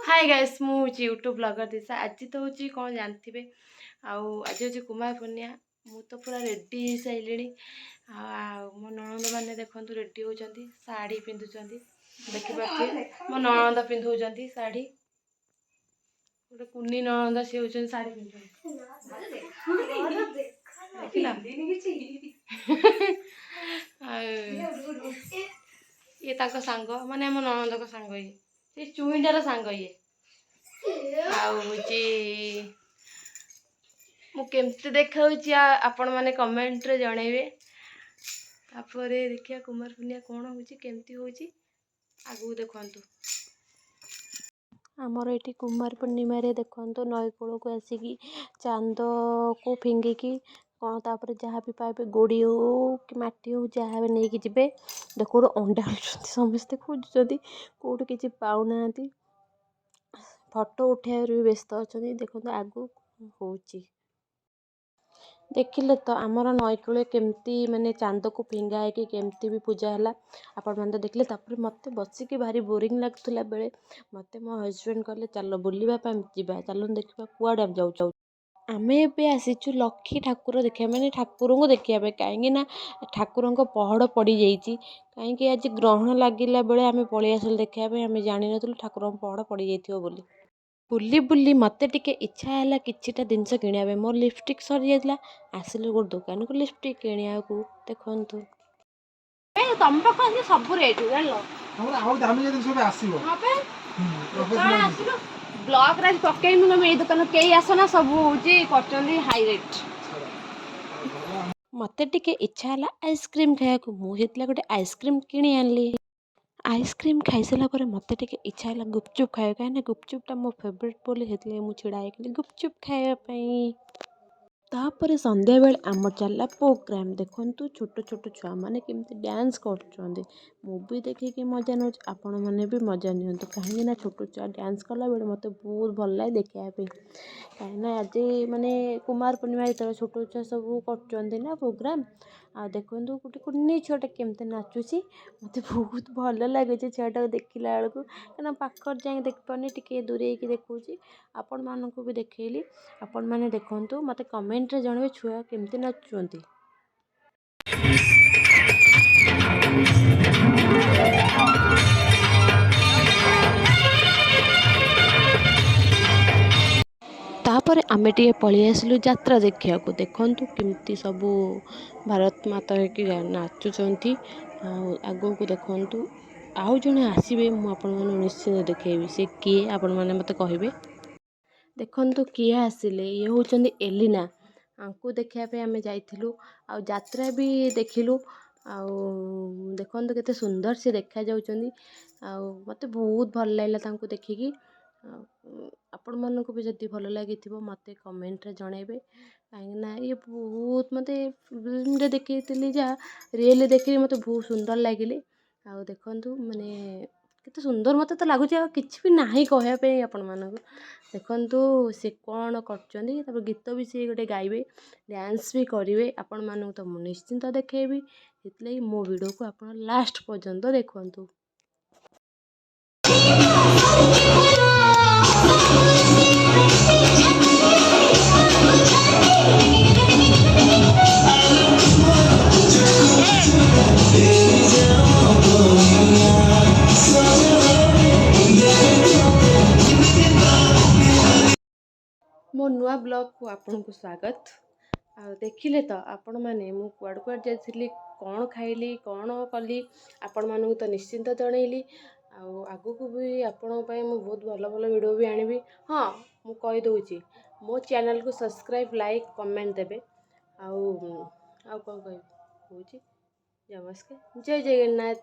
High guys, ମୁଁ ହେଉଛି YouTube blogger ଦିଶା। ଆଜି ତ ହେଉଛି କ'ଣ ଜାଣିଥିବେ, ଆଉ ଆଜି ହେଉଛି କୁମାର ପୂର୍ଣ୍ଣିମା। ମୁଁ ତ ପୁରା ରେଡ଼ି ହେଇସାରିଲିଣି। ଆଉ ମୋ ନଣନ୍ଦ ମାନେ ଦେଖନ୍ତୁ ରେଡ଼ି ହେଉଛନ୍ତି, ଶାଢ଼ୀ ପିନ୍ଧୁଛନ୍ତି। ଦେଖିପାରୁଥିବେ, ମୋ ନଣନ୍ଦ ପିନ୍ଧୁଛନ୍ତି ଶାଢ଼ୀ। ଗୋଟେ କୁନି ନଣନ୍ଦ, ସିଏ ହେଉଛନ୍ତି ଶାଢ଼ୀ ପିନ୍ଧୁଛନ୍ତି। ଦେଖିଲ? ଆଉ ଇଏ ତାଙ୍କ ସାଙ୍ଗ, ମାନେ ଆମ ନଣନ୍ଦଙ୍କ ସାଙ୍ଗ ଇଏ, ସେ ଚୁଇଁଟାର ସାଙ୍ଗ ଇଏ। ଆଉ ହେଉଛି ମୁଁ କେମିତି ଦେଖାଉଛି, ଆପଣମାନେ କମେଣ୍ଟରେ ଜଣେଇବେ। ତାପରେ ଦେଖିବା କୁମାର ପୂର୍ଣ୍ଣିମା କ'ଣ ହେଉଛି, କେମିତି ହେଉଛି, ଆଗକୁ ଦେଖନ୍ତୁ। ଆମର ଏଠି କୁମାର ପୂର୍ଣ୍ଣିମାରେ ଦେଖନ୍ତୁ, ନଈକୂଳକୁ ଆସିକି ଚାନ୍ଦକୁ ଫିଙ୍ଗିକି କ'ଣ ତାପରେ ଯାହା ବି ପାଇବେ, ଗୋଡ଼ି ହଉ କି ମାଟି ହଉ, ଯାହା ବି ନେଇକି ଯିବେ। ଦେଖ, ଅଣ୍ଡାଳୁଛନ୍ତି, ସମସ୍ତେ ଖୋଜୁଛନ୍ତି, କେଉଁଠି କିଛି ପାଉନାହାନ୍ତି। ଫଟୋ ଉଠାଇବାରେ ବି ବ୍ୟସ୍ତ ଅଛନ୍ତି। ଦେଖନ୍ତୁ ଆଗକୁ ହେଉଛି। ଦେଖିଲେ ତ ଆମର ନଈକୂଳେ କେମିତି ମାନେ ଚାନ୍ଦକୁ ଫିଙ୍ଗା ହେଇକି କେମିତି ବି ପୂଜା ହେଲା, ଆପଣମାନେ ତ ଦେଖିଲେ। ତାପରେ ମୋତେ ବସିକି ଭାରି ବୋରିଂ ଲାଗୁଥିଲା ବେଳେ ମୋତେ ମୋ ହଜବେଣ୍ଡ କହିଲେ, ଚାଲ ବୁଲିବା ପାଇଁ ଯିବା, ଚାଲନ୍ତୁ ଦେଖିବା କୁଆଡ଼େ ଆମେ ଯାଉଛୁ। ଆମେ ଏବେ ଆସିଛୁ ଲକ୍ଷ୍ମୀ ଠାକୁର ଦେଖିବା, ମାନେ ଠାକୁରଙ୍କୁ ଦେଖିବା ପାଇଁ। କାହିଁକି ନା ଠାକୁରଙ୍କ ପହଡ଼ ପଡ଼ିଯାଇଛି। କାହିଁକି ଆଜି ଗ୍ରହଣ ଲାଗିଲା ବେଳେ ଆମେ ପଳେଇ ଆସିଲୁ ଦେଖିବା ପାଇଁ। ଆମେ ଜାଣିନଥିଲୁ ଠାକୁରଙ୍କ ପହଡ଼ ପଡ଼ିଯାଇଥିବ ବୋଲି। ବୁଲି ବୁଲି ମୋତେ ଟିକେ ଇଚ୍ଛା ହେଲା କିଛିଟା ଜିନିଷ କିଣିବା ପାଇଁ। ମୋର ଲିପଷ୍ଟିକ୍ ସରିଯାଇଥିଲା। ଆସିଲୁ ଗୋଟେ ଦୋକାନକୁ ଲିପଷ୍ଟିକ୍ କିଣିବାକୁ। ଦେଖନ୍ତୁ। ତମ ପାଖକୁ ଆସିଲେ ସବୁ ରେଟ୍ ଜାଣିଲ। ତମର ଆଉ ଦାମିକା ଜିନିଷ ବି ଆସିବ। ହଁ ପା। ପ୍ରଫେସନାଲ। ଆସିଲୁ ବ୍ଲଗ୍ରେ ଆଜି ପକେଇବି, ତମେ ଏଇ ଦୋକାନ କେହି ଆସନା, ସବୁ ହେଉଛି କରୁଛନ୍ତି ହାଇ ରେଟ୍। ମୋତେ ଟିକେ ଇଚ୍ଛା ହେଲା ଆଇସ୍କ୍ରିମ୍ ଖାଇବାକୁ। ମୁଁ ସେଥିଲାଗି ଗୋଟେ ଆଇସ୍କ୍ରିମ୍ କିଣି ଆଣିଲି। ଆଇସ୍କ୍ରିମ୍ ଖାଇସାରିଲା ପରେ ମୋତେ ଟିକେ ଇଚ୍ଛା ହେଲା ଗୁପଚୁପ୍ ଖାଇବାକୁ, କାହିଁକିନା ଗୁପଚୁପ୍ଟା ମୋ ଫେଭରେଟ୍ ବୋଲି। ସେଥିଲାଗି ମୁଁ ଛିଡ଼ା ହେଇଗଲି ଗୁପଚୁପ୍ ଖାଇବା ପାଇଁ। ତାପରେ ସନ୍ଧ୍ୟାବେଳେ ଆମର ଚାଲିଲା ପ୍ରୋଗ୍ରାମ୍। ଦେଖନ୍ତୁ, ଛୋଟ ଛୋଟ ଛୁଆମାନେ କେମିତି ଡ୍ୟାନ୍ସ କରୁଛନ୍ତି। ମୁଁ ବି ଦେଖିକି ମଜା ନେଉଛି, ଆପଣମାନେ ବି ମଜା ନିଅନ୍ତୁ। କାହିଁକିନା ଛୋଟ ଛୁଆ ଡ୍ୟାନ୍ସ କଲାବେଳେ ମୋତେ ବହୁତ ଭଲ ଲାଗେ ଦେଖିବା ପାଇଁ। କାହିଁକିନା ଆଜି ମାନେ କୁମାର ପୂର୍ଣ୍ଣିମା ଯେତେବେଳେ ଛୋଟ ଛୁଆ ସବୁ କରୁଛନ୍ତି ନା ପ୍ରୋଗ୍ରାମ୍। ଆଉ ଦେଖନ୍ତୁ, ଗୋଟେ କୁନି ଛୁଆଟା କେମିତି ନାଚୁଛି। ମୋତେ ବହୁତ ଭଲ ଲାଗୁଛି ଛୁଆଟାକୁ ଦେଖିଲା ବେଳକୁ, କାହିଁକିନା ପାଖରେ ଯାଇକି ଦେଖିପାରୁନି, ଟିକେ ଦୂରେଇକି ଦେଖୁଛି। ଆପଣମାନଙ୍କୁ ବି ଦେଖେଇଲି। ଆପଣମାନେ ଦେଖନ୍ତୁ, ମୋତେ କମେଣ୍ଟରେ ଜଣାଇବେ ଛୁଆ କେମିତି ନାଚୁଛନ୍ତି। ତାପରେ ଆମେ ଟିକେ ପଳେଇ ଆସିଲୁ ଯାତ୍ରା ଦେଖିବାକୁ। ଦେଖନ୍ତୁ କେମିତି ସବୁ ଭାରତ ମାତା ହେଇକି ନାଚୁଛନ୍ତି। ଆଉ ଆଗକୁ ଦେଖନ୍ତୁ, ଆଉ ଜଣେ ଆସିବେ, ମୁଁ ଆପଣମାନଙ୍କୁ ନିଶ୍ଚିନ୍ତ ଦେଖେଇବି ସେ କିଏ, ଆପଣମାନେ ମୋତେ କହିବେ। ଦେଖନ୍ତୁ କିଏ ଆସିଲେ। ଇଏ ହେଉଛନ୍ତି ଏଲିନା। ଆଙ୍କୁ ଦେଖିବା ପାଇଁ ଆମେ ଯାଇଥିଲୁ ଆଉ ଯାତ୍ରା ବି ଦେଖିଲୁ। ଆଉ ଦେଖନ୍ତୁ କେତେ ସୁନ୍ଦର ସେ ଦେଖାଯାଉଛନ୍ତି। ଆଉ ମୋତେ ବହୁତ ଭଲ ଲାଗିଲା ତାଙ୍କୁ ଦେଖିକି। ଆଉ ଆପଣମାନଙ୍କୁ ବି ଯଦି ଭଲ ଲାଗିଥିବ, ମୋତେ କମେଣ୍ଟରେ ଜଣାଇବେ। କାହିଁକିନା ଇଏ ବହୁତ ମୋତେ ଫିଲ୍ମରେ ଦେଖିଥିଲି ଯାହା, ରିଏଲି ଦେଖିଲି ମୋତେ ବହୁତ ସୁନ୍ଦର ଲାଗିଲେ। ଆଉ ଦେଖନ୍ତୁ, ମାନେ କେତେ ସୁନ୍ଦର ମୋତେ ତ ଲାଗୁଛି, ଆଉ କିଛି ବି ନାହିଁ କହିବା ପାଇଁ ଆପଣମାନଙ୍କୁ। ଦେଖନ୍ତୁ ସେ କ'ଣ କରୁଛନ୍ତି। ତାପରେ ଗୀତ ବି ସିଏ ଗୋଟେ ଗାଇବେ, ଡ୍ୟାନ୍ସ ବି କରିବେ। ଆପଣମାନଙ୍କୁ ତ ମୁଁ ନିଶ୍ଚିନ୍ତ ଦେଖେଇବି। ସେଥିଲାଗି ମୋ ଭିଡ଼ିଓକୁ ଆପଣ ଲାଷ୍ଟ ପର୍ଯ୍ୟନ୍ତ ଦେଖନ୍ତୁ। ମୋ ନୂଆ ବ୍ଲଗ୍କୁ ଆପଣଙ୍କୁ ସ୍ୱାଗତ। ଆଉ ଦେଖିଲେ ତ ଆପଣମାନେ, ମୁଁ କୁଆଡ଼େ କୁଆଡ଼େ ଯାଇଥିଲି, କ'ଣ ଖାଇଲି, କ'ଣ କଲି, ଆପଣମାନଙ୍କୁ ତ ନିଶ୍ଚିନ୍ତ ଜଣେଇଲି। ଆଉ ଆଗକୁ ବି ଆପଣଙ୍କ ପାଇଁ ମୁଁ ବହୁତ ଭଲ ଭଲ ଭିଡ଼ିଓ ବି ଆଣିବି। ହଁ, ମୁଁ କହିଦେଉଛି, ମୋ ଚ୍ୟାନେଲ୍କୁ ସବସ୍କ୍ରାଇବ୍, ଲାଇକ୍, କମେଣ୍ଟ ଦେବେ। ଆଉ ଆଉ କ'ଣ କହିବି, କହୁଛି ନମସ୍କାର, ଜୟ ଜଗନ୍ନାଥ।